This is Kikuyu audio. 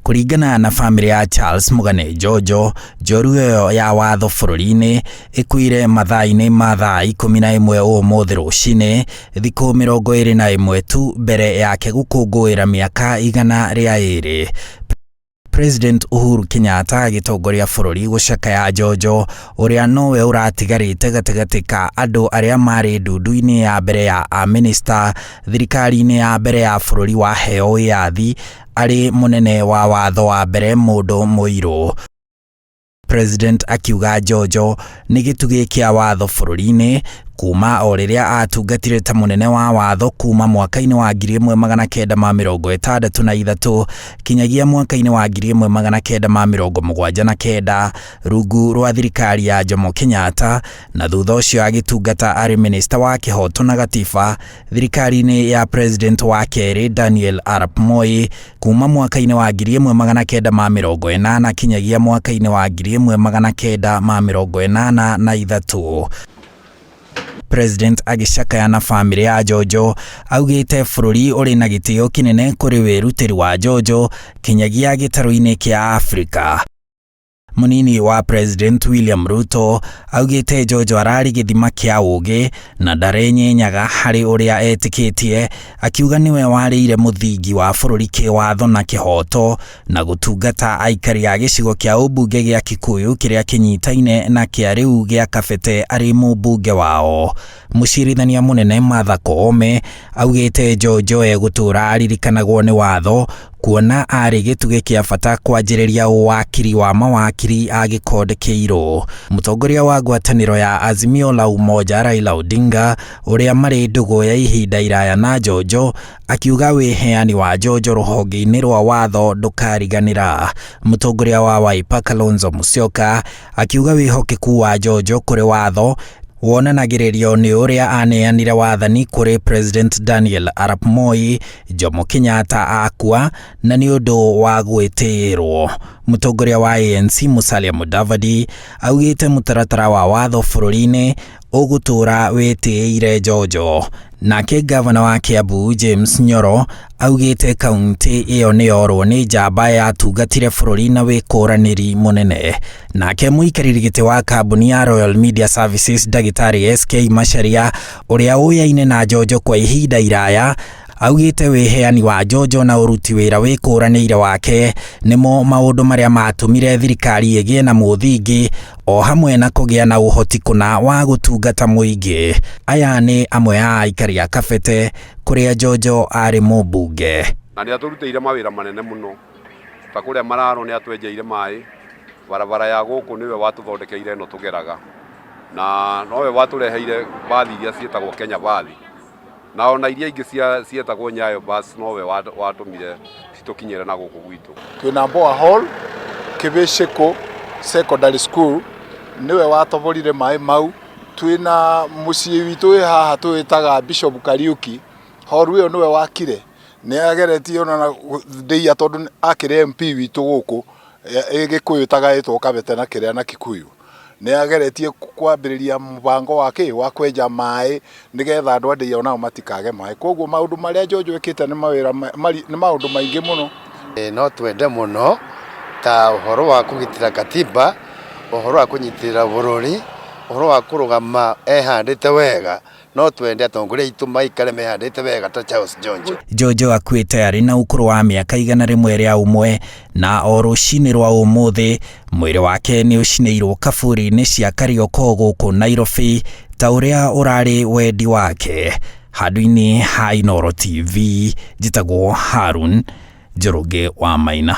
Kũringana na famĩlĩ ya Charles Mũgane Njonjo, njorua ĩyo ya watho bũrũri-inĩ ĩkuire mathaa-inĩ ma thaa 11 ũmũthĩ rũcinĩ, thikũ 21 tu mbere yake gũkũngũĩra mĩaka 102. President Uhuru Kenyatta agĩtongoria bũrũri gũcakaya Njonjo ũrĩa nowe ũratigarĩte gatagatĩ ka andũ arĩa marĩ ndundu-inĩ ya mbere ya amĩnĩsta thirikari-inĩ ya mbere ya bũrũri waheo wĩyathi arĩ mũnene wa watho wa mbere mũndũ mũirũ. President akiuga Njonjo nĩ gĩtugĩ kĩa watho bũrũri-inĩ kuma o rĩrĩa atungatire ta mũnene wa watho kuma mwaka-inĩ wa 1963 kinyagia mwaka-inĩ wa 1979 rungu rwa thirikari ya Jomo Kenyatta, na thutha ũcio agĩtungata arĩ minista wa kĩhoto na gatiba thirikari-inĩ ya president wa kerĩ Daniel Arap Moi kuma mwaka-inĩ wa 1980 kinyagia mwaka-inĩ wa 1983. President agĩcakaya na famĩlĩ ya Njonjo augĩte bũrũri ũrĩ na gĩtĩo kĩnene kũrĩ wĩrutĩri wa Njonjo kinyagia gĩtarũ-inĩ kĩa Afrika. Mũnini wa President William Ruto augĩte Njonjo ararĩ gĩthima kĩa ũũgĩ na ndarenyenyaga harĩ ũrĩa etĩkĩtie, akiuga nĩwe warĩire mũthingi wa bũrũri kĩwatho na kĩhoto na gũtungata aikari a gĩcigo kĩa ũmbunge gĩa Kikuyu kĩrĩa kĩnyitaine na kĩa rĩu gĩa Kabete arĩ mũmbunge wao. Mũcirithania mũnene Martha Koome augĩte Njonjo egũtũra aririkanagwo nĩ watho kuona arĩ gĩtugĩ kĩa bata kwanjĩrĩria ũwakiri wa mawakiri a gĩkonde kĩirũ. Mũtongoria wa ngwatanĩro ya Azimio la Umoja Raila Odinga ũrĩa marĩ ndũgũ ya ihinda iraya na Njonjo akiuga wĩheani wa Njonjo rũhonge-inĩ rwa watho ndũkariganĩra. Mũtongoria wa Wiper Kalonzo Musyoka akiuga wĩhokeku wa Njonjo kũrĩ watho wonanagĩrĩrio nĩ ũrĩa aneanire wathani kũrĩ President Daniel Arap Moi Jomo Kenyatta akua na nĩ ũndũ wa gwĩtĩĩrwo. Mũtongoria wa ANC Musalia Mudavadi augĩte mũtaratara wa watho bũrũri-inĩ ũgũtũra wĩtĩĩire Njonjo. Nake gavana wa Kiambu James Nyoro augĩte kaunti ĩyo nĩ yorwo nĩ njamba yatungatire bũrũri na wĩkũranĩri mũnene. Nake mũikarĩri gĩtĩ wa kambuni ya Royal Media Services ndagĩtarĩ SK Macharia ũrĩa ũyaine na Njonjo kwa ihinda iraya augĩte wĩheani wa Njonjo na ũruti wĩra wĩkũranĩire wake nĩmo maũndũ marĩa matũmire thirikari ĩgĩe na mũthingi o hamwe na kũgĩa na ũhoti kũna wa gũtungata mũingĩ. Aya nĩ amwe a aikari a Kabete kũrĩa Njonjo arĩ mũmbunge. Na nĩ atũrutĩire mawĩra manene mũno ta kũrĩa Mararo nĩ atwenjeire maĩ, barabara ya gũkũ nĩwe watũthondekeire ĩno tũgeraga, na nowe watũreheire bathi iria ciĩtagwo Kenya bathi, na ona iria ingĩ cietagwo Nyayo bus nowe watũmire citũkinyĩre na gũkũ gwitũ. Twĩna Mboa Hall, Kĩbĩcĩkũ Secondary School, nĩwe watoborire maĩ mau. Twĩna mũciĩ witũ wĩ haha tũwĩtaga Bishop Kariuki, hall ĩyo nĩwe wakire. Nĩ ageretie ona ndĩia tondũ akĩrĩ MP witũ gũkũ, ĩ Gĩkũyũ tagaĩtwo Kabete na kĩrĩa na Kikuyu. Nĩ ageretie kwambĩrĩria mũbango wa kĩ wa kwenja maĩ nĩgetha andũ a ndĩia onao matikage maĩ. Koguo maũndũ marĩa Njonjo ekĩte nĩ mawĩra nĩ maũndũ maingĩ mũno. No twende mũno ta ũhoro wa kũgitĩra katiba, ũhoro wa kũnyitĩrĩra bũrũri, ũhoro wa kũrũgama ehandĩte wega. No twende atongoria aitũ maikare mehandĩte wega ta Charles Njonjo. Njonjo akuĩte arĩ na ũkũrũ wa mĩaka 101 na o rũcinĩ rwa ũmũthĩ mwĩrĩ wake nĩ ũcinĩirwo kaburi-inĩ cia Kariokor gũkũ Nairobi ta ũrĩa ũrarĩ wendi wake. Handũ-inĩ ha Inooro TV, njĩtagwo Harun Njoroge wa Maina.